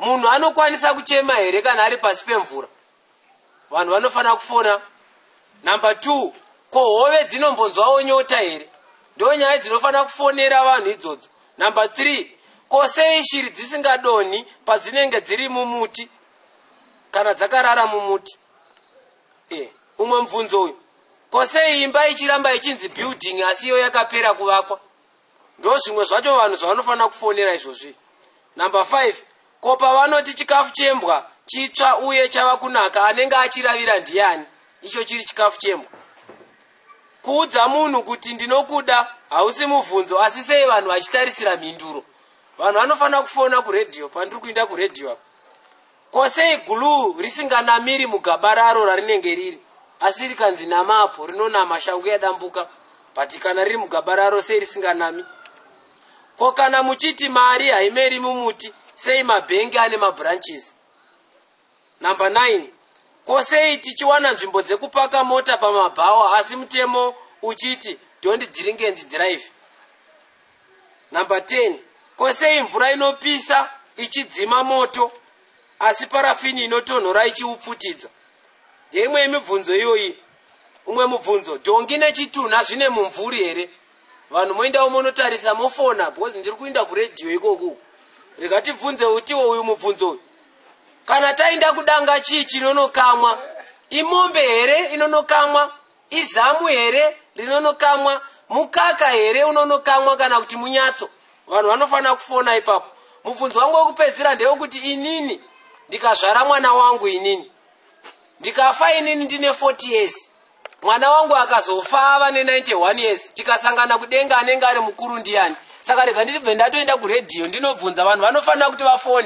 Munhu anokwanisa kuchema here kana ari pasi pemvura? Vanhu vanofanira kufona. Number 2, ko hove dzinombonzwawo nyota here? Ndo nyaya dzinofanira kufonera vanhu idzodzo. Number 3, ko sei shiri dzisingadonhi padzinenge dziri mumuti kana dzakarara mumuti? Umwe mubvunzo uyu, ko sei imba ichiramba ichinzi building asi iyo yakapera kuvakwa? Ndo zvimwe zvacho vanhu zvavanofanira kufonera izvozvi. Number 5, ko pavanoti chikafu chembwa chitsva uye chava kunaka, anenge achiravira ndiani icho chiri chikafu chembwa? Kuudza munhu kuti ndinokuda hausi mubvunzo, asi sei vanhu vachitarisira mhinduro? Vanhu vanofanira kufona kuredhiyo. Pandiri kuinda kuredhiyo apa, ko sei glue risinganamiri mugaba raro rarinenge riri, asi rikanzi namapo rinonama, shangu yadambuka, but kana riri mugaba raro sei risinganami? Ko kana muchiti mari haimeri mumuti, sei mabhengi ane mabranches? Number 9, ko sei tichiwana nzvimbo dzekupaka mota pamabhawa asi mutemo uchiti don't drink and drive? Number 10, ko sei mvura inopisa ichidzima moto asi parafini inotonhora ichiupfutidza? Ndeimwe yemibvunzo iyoyi. Umwe mubvunzo, dhongi nechitunha zvine mumvuri here? Vanhu moendawo monotarisa, mofona, because ndiri kuinda kuredhiyo ikoko. Rega tibvunze utiwo uyu mubvunzo uyu: kana taenda kudanga, chii chinonokamwa? Imombe here inonokamwa? Izamu here rinonokamwa? Mukaka here unonokamwa, kana kuti munyatso? Vanhu vanofanira kufona ipapo. Mubvunzo wangu wekupedzisira ndewekuti inini ndikazvara mwana wangu, inini ndikafa, inini ndine 40 years, mwana wangu akazofa ava ne91 years, tikasangana kudenga, anenge ari mukuru ndiani? Saka rega nditibve ndatoenda kuredhiyo ndinobvunza. Vanhu vanofanira kuti vafone.